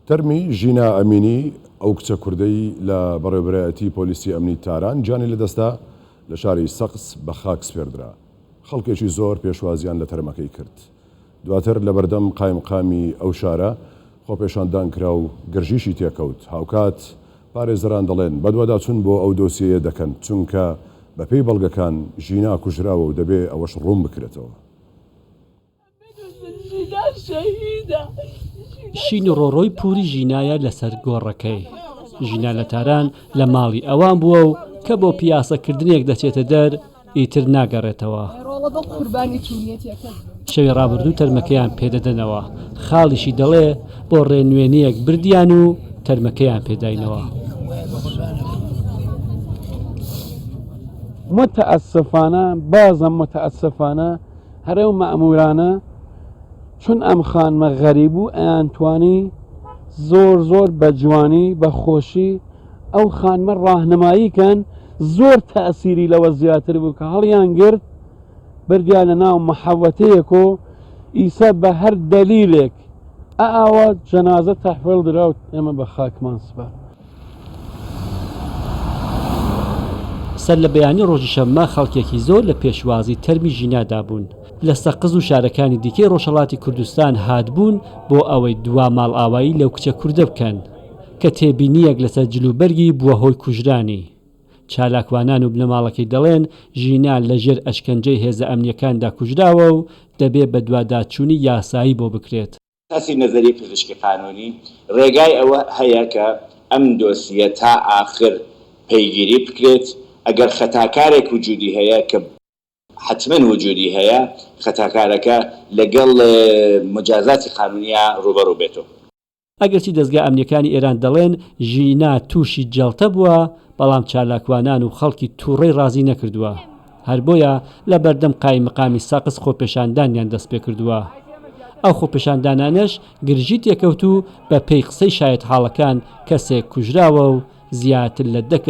تەرمی ژینا ئەمینی، ئەو کچە کوردەی لە بەڕێوەبەرایەتی پۆلیسی ئەمنی تاران گیانی لەدەستدا، لە شاری سەقز بە خاک سپێردرا. خەڵکێکی زۆر پێشوازییان لە تەرمەکەی کرد. دواتر لەبەردەم قایمقامی ئەو شارە خۆپێشاندان کرا و گرژیشی تێکەوت. هاوکات پارێزەران دەڵێن، بەدواداچوون بۆ ئەو دۆسیەیە دەکەن، چونکە بەپێی بەڵگەکان ژینا کوژراوە و دەبێ ئەوەش ڕوون بکرێتەوە. شین و ڕۆڕۆی پووری ژینایە لەسەر گۆڕەکەی. ژینا لە تاران لە ماڵی ئەوان بووە و کە بۆ پیاسەکردنێک دەچێتە دەر، ئیتر ناگەڕێتەوە. شەوی ڕابردوو تەرمەکەیان پێدەدەنەوە. خاڵیشی دەڵێ بۆ ڕێنوێنییەک بردیان و تەرمەکەیان پێداینەوە. متاسفانە بازم متاسفانە هەر ئەو مەئموورانە چون ئەم خانمە غەریب بوو ئەیانتوانی زۆر زۆر بە جوانی بە خۆشی ئەو خانمە ڕاهنمایی کەن زۆر تەئسیری لەوە زیاتر بوو کە هەڵیان گرت بردیانە ناو محەوەتەیەک و ئیسە بە هەر دەلیلێک ئەئاوا جەنازە تەحویل درا و ئێمە بە خاکمان سپارد. سەر لە بەیانی ڕۆژی شەممە خەڵکێکی زۆر لە پێشوازی تەرمی ژینادا بوون. لە سەقز و شارەکانی دیکەی ڕۆژهەڵاتی کوردستان هاتبوون بۆ ئەوەی دوا ماڵئاوایی لەو کچە کوردە بکەن کە تێبینییەک لەسەر جلوبەرگی بووە هۆی کوژرانی. چالاکوانان و بنەماڵەکەی دەڵێن ژینا لەژێر ئەشکەنجەی هێزە ئەمنییەکاندا کوژراوە و دەبێ بەدواداچوونی یاسایی بۆ بکرێت. ئەساسی نەزەری پزیشکی قانوونی ڕێگای ئەوە هەیە کە ئەم دۆسیە تا ئاخر پەیگیری بکرێت، ئەگەر خەتاکارێک وجوودی هەیە کە حەتمەن وجوودی هەیە، خەتاکارەکە لەگەڵ موجازاتی قانوونیا ڕووبەڕوو بێتۆ. ئەگەرچی دەزگا ئەمنییەکانی ئێران دەڵێن ژینا تووشی جەڵتە بووە، بەڵام چالاکوانان و خەڵکی تووڕەی ڕازی نەکردووە. هەر بۆیە لە بەردەم قایمقامی سەقز خۆپێشاندانیان دەستپێکردووە. ئەو خۆپێشاندانانەش گرژی تێکەوت و بە پێی قسەی شایەتحاڵەکان کەسێک کوژراوە و زیاتر لە دە کەس.